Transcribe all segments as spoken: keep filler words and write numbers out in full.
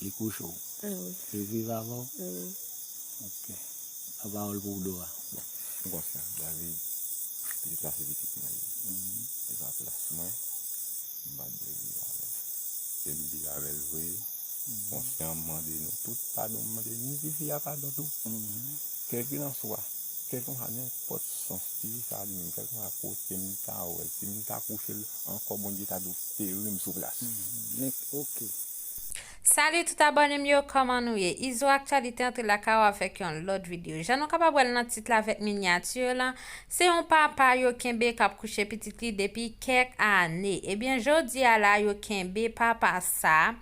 Li kouche w. Ah wi. Li viv avè w. Wi. Ok. Lapawòl pou Dora. Bon. M konsyan, David, pitit la se pitit mwen li. Se pa plas mwen, m pa t dwe viv avè l. E m viv avè l vre, konsyan, m mande nou tout padon, m mande ni tifi a padon tou. Kèlkelanswa, kèlkelanswa nenpòt sans tifi sa li menm, kèlkelanswa kote m ta wè l, si m ta kouche l ankò, Bondye ta dwe feri m sou plas. Men, ok. Salut tout abòne m yo, kòman nou ye? Izo Aktyalite antre lakay ou avèk yon lòt videyo. Jan nou kapab wè l nan tit la avèk minyati lan, se yon papa yo kenbe k ap kouche pitit li depi kèk ane. Ebyen, jodi a la, yo kenbe papa sa.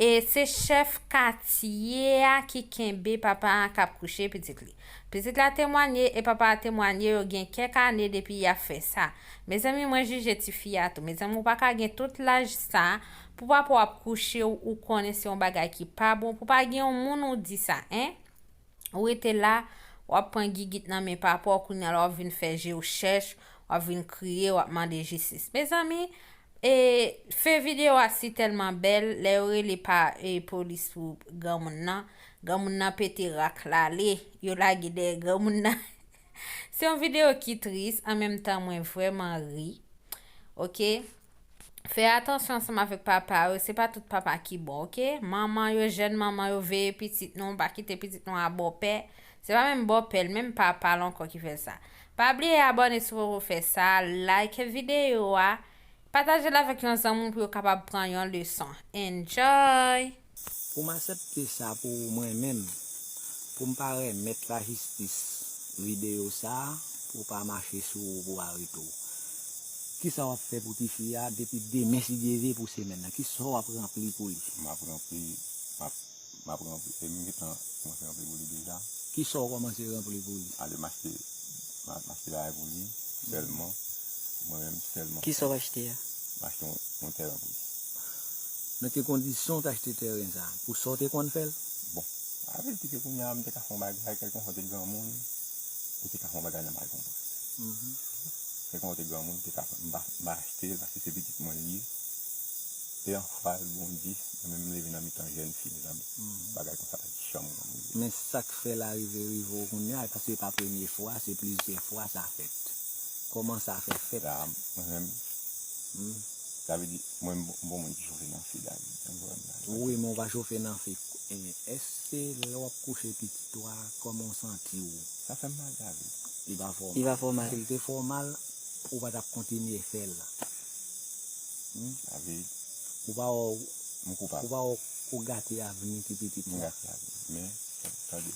E se chèf katye a ki kenbe papa a k ap kouche pitit li. Pitit la temwanye e papa a temwanye yo gen kèk ane depi y ap fè sa. Mezanmi, mwen jije tifi a tou. Mezanmi, ou pa ka gen tout laj sa pou papa w ap kouche w, ou konnen se yon bagay ki pa bon, pou pa gen yon moun ou di sa, en? Ou rete la, w ap pran gigit nan men papa w, kounye a la w ap vin fè je w chèch, w ap vin kriye, w ap mande jistis. Mezanmi, e, fen videyo a si tèlman bèl, lè yo rele pa e, polis pou granmoun nan, granmoun nan pete rak l ale, yo lage dèyè granmoun nan. Se yon videyo ki tris, an menm tan mwen vrèman ri. Ok? Fè atansyon ansanm avèk papa yo, se pa tout papa ki bon, ok? Manman yo, jèn manman yo, veye pitit nou, pa kite pitit nou a bòpè. Se pa menm bòpè l, menm papa l ankò ki fè sa. Pa bliye abòne si w poko fè sa, like videyo a, pataje l avèk yon zanmi w pou yo kapab pran yon leson. Enjoy! Pou m aksepte sa pou mwen menm, pou m pa remèt lajistis videyo sa a, pou pa mache sou ou pou arete w. Kisa w ap fè pou tifi a depi demen si Dye vle pou semèn nan? Kisa w ap ranpli pou li? M ap ranpli, m ap, m ap ranpli, e m gentan kòmanse ranpli pou li deja. Kisa w kòmanse ranpli pou li? Ale m achte, m a- m achte bagay pou li, sèlman, mwen menm sèlman. Kisa w achte a? M achte yon, yon tèren pou li. Nan ki kondisyon w t achte tèren sa? Pou sa w te konn fè l? Bon, avèk di ke kounye a m te ka fè yon bagay, kèlkonswa w te granmoun, ou te ka fè yon bagay nan mal konprann. Kèlkonswa w te granmoun, ou te ka fè, m pa, m pa achte l paske se pitit mwen li ye. E anfwa l bondi, mwen menm m leve nan mitan jèn fi, mezanmi. Bagay konsa pa t janm rive. Men sa k fè l arive rive w kounye a, paske se pa premye fwa, se plizyè fwa sa fèt. Kòman sa fè fèt? La, mwen menm, sa vle di, mwen m bon moun ki chofe nan fi David. Jan m di w la. Wi, men w pa chofe nan fi. E, èske lè w ap kouche pitit ou a, kòman w santi w? Sa fè m mal, David. Li pa fè w Li mal. pa fè w mal. Si l te fè w mal, ou pa t ap kontinye fè l. David, Ou pa wè w- m koupab. ou pa wè w- ou gate avni ti pitit M la. gate avni. Men, tande.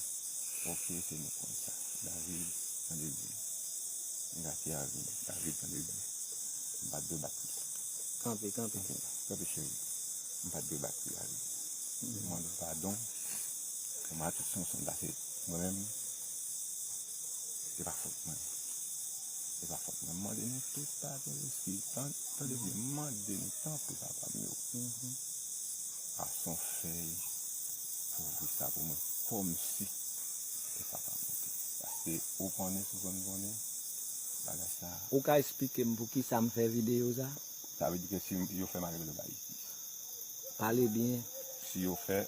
Ok, se nou konn sa. David, tande byen. M gate avni. David, tande byen. M pa t dwe bat li. Kanpe, kanpe. Kanpe, cheri. M pa t dwe bat li, David. M mande w padon. Kòman tout sa ansanm pase mwen menm. Se pa fòt mwen. Se pa fòt mwen. M mande nou tout padon, eskiz. Tan- Tande byen, m mande nou tanpri, papa m yo. Pase yon fèy pou ouvri sa pou mwen. Kòmsi se papa m yo te. Paske ou konnen, si w konn konnen, bagay sa. Ou ka eksplike m pou ki sa m fè videyo sa? Sa vle di ke si yo fè m al rele lajistis. Pale byen. Si yo fè,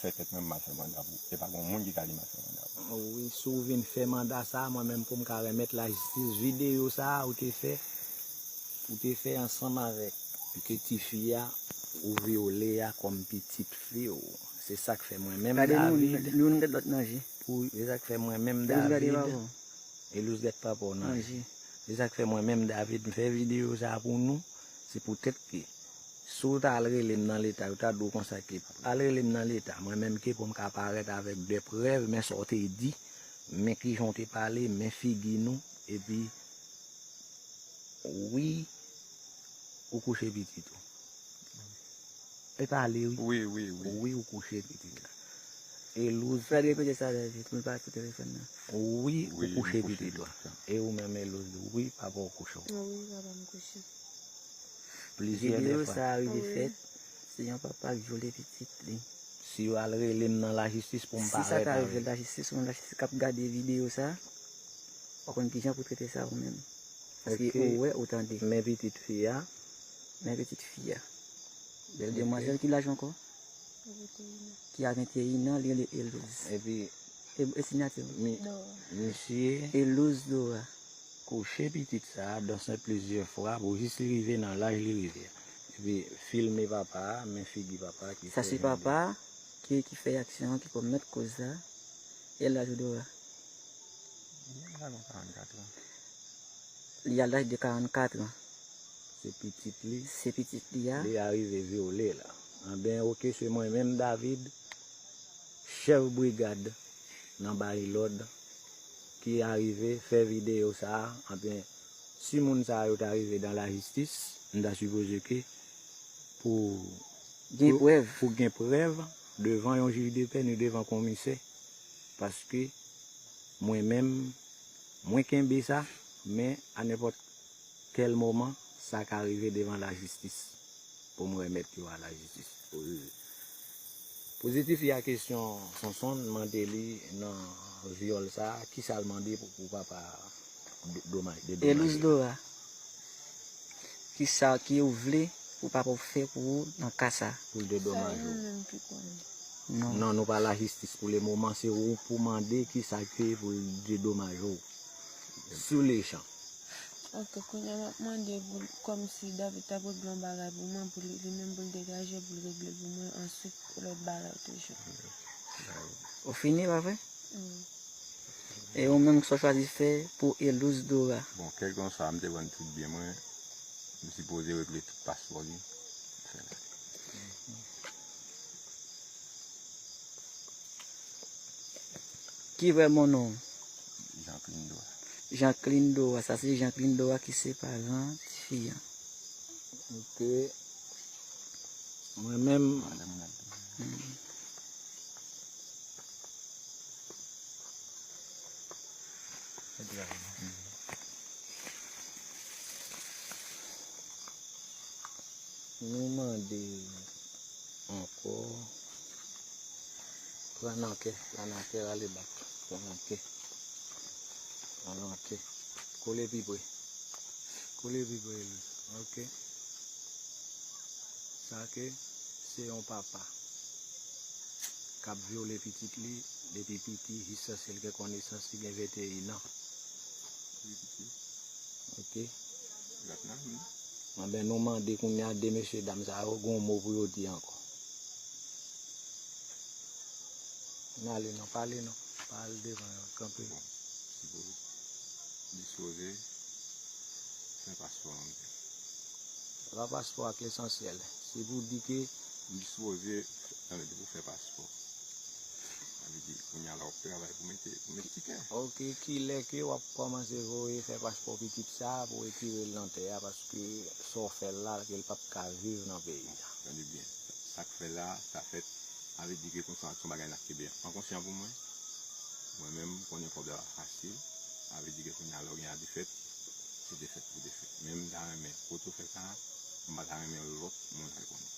fè tèt mwen m al fè manda pou. E pa gen moun ki ka di m al fè manda pou. Wi, si w vin fè manda sa, mwen menm pou m ka remèt lajistis videyo sa a ou te fè, ou te fè ansanm avèk ke tifi a ou vyole a kòm pitit fi w. Se sa k fè mwen menm Gade nou, David, youn gad lòt nan je. pou, se sa k fè mwen menm Elouz gade David, papa w. Elouz gad papa w nan Nan je. je. Se sa k fè mwen menm David, m fè videyo sa a pou nou. Se poutèt ke si w ta al rele m nan leta, yo ta di w konsa ke al rele m nan leta, mwen menm ke pou m ka parèt avèk de prèv, men sa w te di, men kijan w te pale, men figi nou, epi wi, ou kouche pitit ou. E pale wi. Wi, wi, wi. Wi, ou kouche pitit la. Elouz, Fred repete sa David, mwen pa sou telefòn nan. wi, ou Wi, kouche m kouche pitit ou. pitit la. E ou menm Elouz, wi, papa w kouche w. Wi, papa m kouche. Plizyè Videyo fwa. Sa a rive Wi. Fèt, se yon papa k vyole pitit li. Si yo al rele m nan lajistis pou m Si sa parèt ka avè rive l. Lajistis, yon lajistis k ap gade videyo sa, w ap konn kijan pou trete sa ou menm. Paske Ok. Ou wè, ou tande. Men pitit fi a, Men pitit fi a. Bèl demwazèl ki laj ankò? Ki a venteyen an, li rele Elouz. Epi e, e sinyati w. Misye Elouz Dora. Kouche pitit sa a, danse plizyè fwa pou jis li rive nan laj li rive a. Epi filme papa a, men figi papa a ki fè jan de. Sa se papa a ki, ki fè aksyon an, ki komèt koz la. E laj ou, Dora? Li a laj de karannkat an. Se pitit li. Se pitit li a. Li arive vyole l. Anben, oke, se mwen menm, David, chèf brigad nan bay lòd, ki arive fè videyo sa a. Anben, si moun sa yo ta rive dan lajistis, m ta sipoze ke pou gen prèv, pou gen prèv devan yon jij de pè ni devan komisè, paske mwen menm, mwen kenbe sa, men a nenpòt kèl moman, sa ka rive devan lajistis pou m remèt yo a lajistis. Pozitif, y a kesyon Sonson mande li nan vyòl sa, kisa l mande pou, pou papa do- domaj, dedomaj. Elouz Dora, kisa ke ou vle pou papa w fè pou ou nan ka sa? Pou l dedomaj ou. Sa e nou menm ki konnen. Non. Non, nou pa lajistis pou le moman, se ou pou mande kisa ke pou l dedomaj ou. Sou lechan. Ok, kounye a m ap mande pou l, kòmsi David ta regle yon bagay pou mwen, pou li, li menm pou l degaje, pou l regle l pou mwen, answit lòt bagay toujou. Ou fini, pa vre? Wi. E ou menm, sa w chwazi fè pou Elouz Dora? Bon, kèlkanswa, m te konn tout byen mwen, m sipoze regle tout paspò li. Fè la. Ki vrè bon non w? Jean Clindo a. Jean Clindo a, sa se Jean Clindo a ki se paran tifi an. Ok. Mwen menm. Nou mande ankò. Pran nan kè, pran nan kè, rale bak. Pran nan kè. Pran nan kè. Kole pi pre. Kole pi pre, Elouz. Ok. Sa ke se yon papa k ap vyole pitit li depi piti jiskaske l gen konesans, li gen venteyen an. Ok. Anben, nou mande kounye a de mesye dam sa yo, gen yon mo pou yo di ankò. N ale non, pale non. Pa al devan yo, kanpe. Bon, si pou dispoze fè paspò an. Se pa paspò a k esansyèl. Se pou di ke m dispoze, tande, pou fè paspò. Sa vle di, kounye a la, w ap travay pou mete, pou mete tikè. Ok, kilè ke w ap kòmanse voye fè paspò pitit sa a pou retire l nan tè a, paske sa w fè l la, ke l p ap ka viv nan peyi a. Tande byen, sa k fè la, sa fèt, sa vle di ke konsa, se yon bagay n ap kenbe an konsyan pou mwen. Mwen menm, m konnen kòb la pa fasil, sa vle di ke kounye a, lè w gen a defèt, se defèt pou defèt. Men m ta renmen, kote w fè sa a, m pa ta renmen lòt moun al konnen.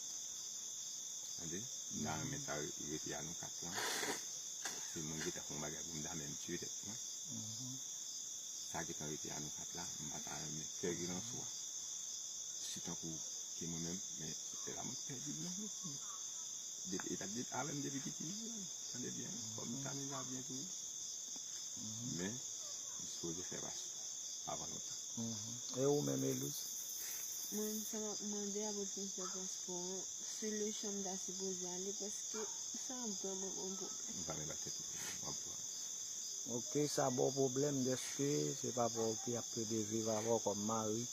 Tande? M ta renmen sa rete a nou kat lan. Se mwen ki ta fè yon bagay pou m ta menm tiye tèt mwen. Sa gentan rete a nou kat la, m pa ta renmen kèlkelanswa. Si tankou ke mwen menm, men se la mwen pèdi l nan. Depi, e t ap depi avè m depi piti, tande byen, fò m tande sa byen tou. Men, m sipoze fè paspò avan lontan. E ou menm, Elouz? Mwen menm, sa m ap mande a pou l fin fè paspò an, se le chan m ta sipoze ale, paske sa ap vrèman ban m pwoblèm. M pa menm ba tèt ou pwoblèm, w ap pran. Ok, sa ba w pwoblèm dèske se papa w ki ap plede viv avè w kòm mari.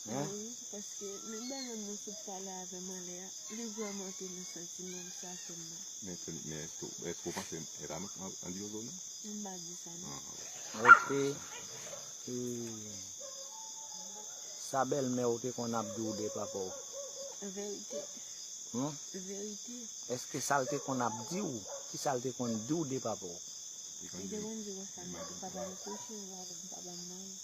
Hein? Wi, paske menm bagay mwen sot pale avè m anlè a, li vrèman te nan santiman m sa fè m mal. Men, men èske, èske w panse e pa mwen k andyolo non? M pa di sa non. Ah, ok. E sa bèlmè w te konn ap di w de papa w? Verite. Hmm? Verite. Èske sa l te konn ap di w? Ki sa l te konn di w de papa w? Li te konn di konsa, papa m kouche, m pa konn papa m mare.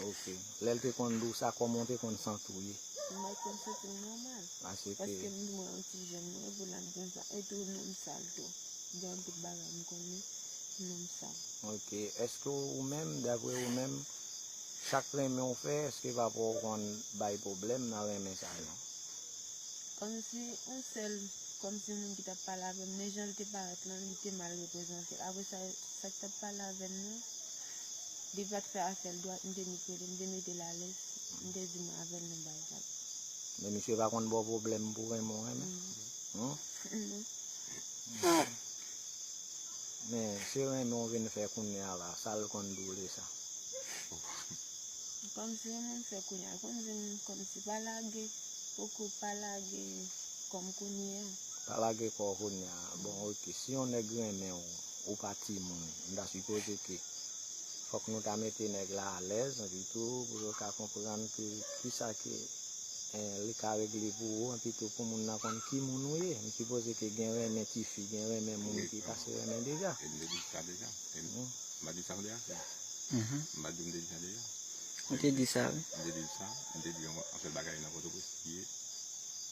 Ok. Lè l te konn di w sa, kòman w te konn santi w ye? M pa t konn santi m nòmal. Paske m di mwen yon ti jèn mwen, epi l ap konsa. E tou nonm sal tou. Gen anpil bagay m konnen, nonm sal. Ok. Èske ou menm, daprè ou menm, chak renmen w fè, èske papa w konn bay pwoblèm nan renmen sa yo? Kòmsi yon sèl Kòmsi moun ki t ap pale avè m, men jan l te parèt lan, li te mal reprezante l. Apre sa, sa k t ap pale avè m nan, li pa t fè afè l dwat, m te nik rele, m te mete l alèz, m te di m avè l nan bagay sa. Men misye pa konn ba w pwoblèm pou renmen w renmen. Non. Men se renmen w vin fè kounye a la, sa l konn di w de sa? Kòmsi renmen m fè kounye a, l konn di m kòmsi pa lage, poko pa lage kòm kounye a. Pa lage kò w kounye a. Bon, oke, si yon nèg renmen w, ou pa timoun, m ta sipoze ke fòk nou ta mete nèg la alèz, epi tou, pou yo ka konprann ke kisa ke, eh, li ka regle pou ou, epi tou pou moun nan konn ki moun ou ye. M sipoze ke gen renmen tifi, gen renmen moun ki pase renmen deja. E m te di sa deja. E m, m pa di sa m deja. M pa di m te di sa deja. Ou te di sa, wi. M te di sa, m te di yon, yon sèl bagay nan Pòtoprens ki ye,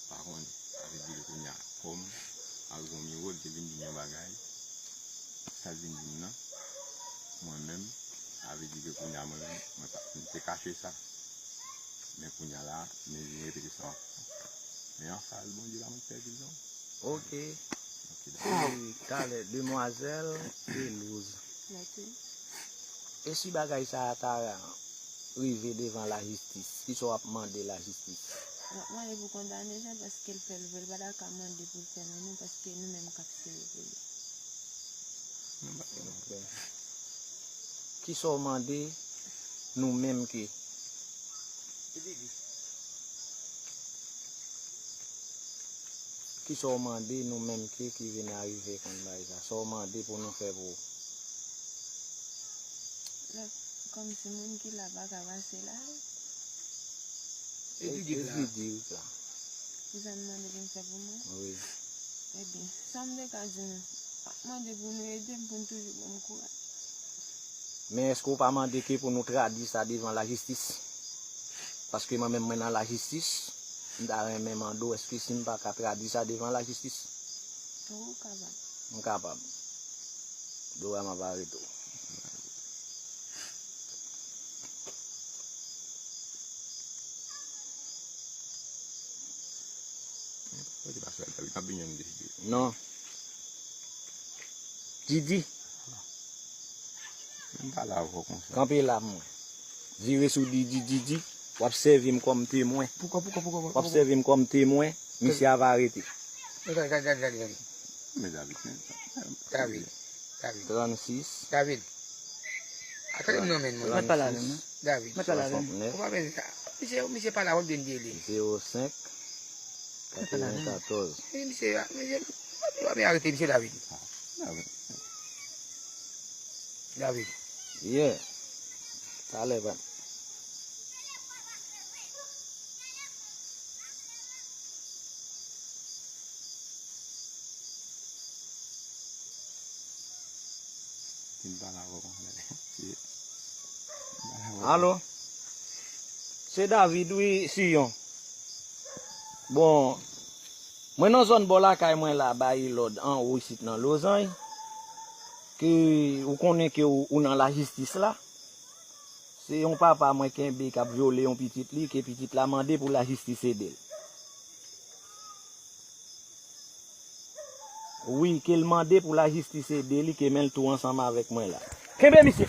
pa konn, sa vle di ke kounye a, kòm Alvon Miro, li te vin di m yon bagay, sa l vin di m nan, mwen menm, sa vle di ke kounye a, mwen menm, mwen pa, m te kache sa. Men kounye a la, men vin repete sa ankò. Men an fal, Bondye pa mèt pèdi l non. Oke. Oke, dakò. E talè, demwazèl Pelouz. Mèt wi. E si bagay sa a ta rive devan lajistis, kisa w ap mande lajistis? M ap mande pou kondane Jean paske l fè l vre, l pa ta ka mande pou l fè nan nou paske nou menm k ap sere pou li. Kisa w mande nou menm ke Kisa w mande nou menm ke ki vin arive konn bagay sa? Sa w mande pou nou fè pou ou? Lè, kòmsi moun ki la pa ka pase la. E, e ki di w la? Ki sa n mande pou n fè pou mwen? Wi. Ebyen, sa m te ka di nou, m ap mande pou nou ede m, pou n toujou ban m kouraj. Men èske w pa mande ke pou nou tradui sa devan lajistis? Paske mwen menm mwen nan lajistis, m ta renmen mande w èske si m pa ka tradui sa devan lajistis? Wi, ou kapab. M kapab. Dora m ap arete w. Non. Didi. Kanpe la pou mwen. Vire sou Didi, Didi. W ap sèvi m kòm temwen. Poukò, poukò, poukò, poukò? W ap sèvi m kòm temwen. Misye ava arete. Gade, gade, gade, gade, gade. Men David, men. David, David. Trannsis. David. Atande m non, men, mwen. Mwen pale avè m, non. David. Mwen pale avè m. Ou pa bezwen sa. Misye, misye pale avè m, byen dele. Zewo senk, katrevenkatòz. E misye, misye, misye pa byen arete, misye David. David. Yeah. Talè, pa. Vin pale avè w. Alo? Se David, wi, Siyon. Bon, mwen nan zòn bò lakay mwen la, bay lòd anwo isit nan Lozany, ke ou konnen ke ou, ou nan lajistis la. Se yon papa mwen kenbe k ap vyole yon pitit li, ke pitit la mande pou lajistis ede l. Wi, ke l mande pou lajistis ede li, ke men l tou ansanm avèk mwen la. Kenbe misye!